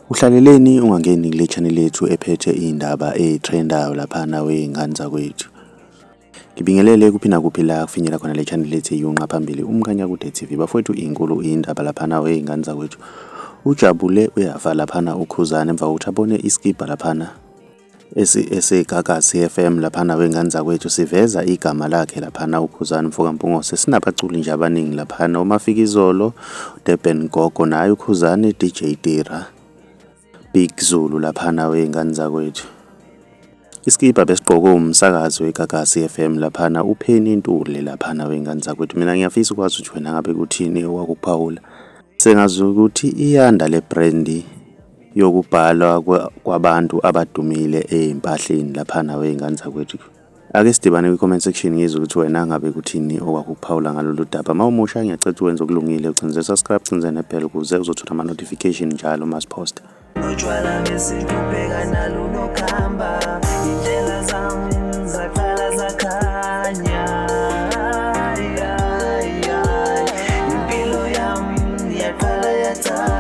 Uhlaleleni ungangeni kule channel yethu ephethe iy'ndaba ey'threndayo laphana wey'ngane zakwethu. Ngibingelele kuphi nakuphi la kufinyela khona le channel ethi yunqa phambili uMkhanyakude TV. Bafowethu inkulu indaba laphana wey'ngane zakwethu. Ujabule uyafa laphana uKhuzani emva kokuthi abone iskibha laphana eseGagasi FM laphana wey'ngane zakwethu siveza igama lakhe laphana uKhuzani mfoka Mpungose. Sinabaculi nje abaningi laphana uMafikizolo, Durban Gogo naye uKhuzani, DJ Tira, Big Zulu laphana wey'ngane zakwethu. Isikibha besigqokwe umsakazi weGagasi FM laphana uPenny Ntuli laphana wey'ngane zakwethu. Mina ngiyafisa ukwazi ukuthi wena ngabe kuthini owakuphawula. Sengazi ukuthi iyanda le brand yokubhalwa kwabantu abadumile ey'mpahleni laphana wey'ngane zakwethu. Ake sidibane kwi-comment section ngizwe ukuthi wena ngabe kuthini okwakuphawula ngalolu daba. Uma umusha ngiyacela ukuthi wenze okulungile ucinze subscribe, ucinze ne-bell ukuze uzothola ama-notification njalo uma siphosta. Utshwala besintu bheka nalo nokuhamba indlela zami zaqala zakhanya impilo yami yaqala yacaca.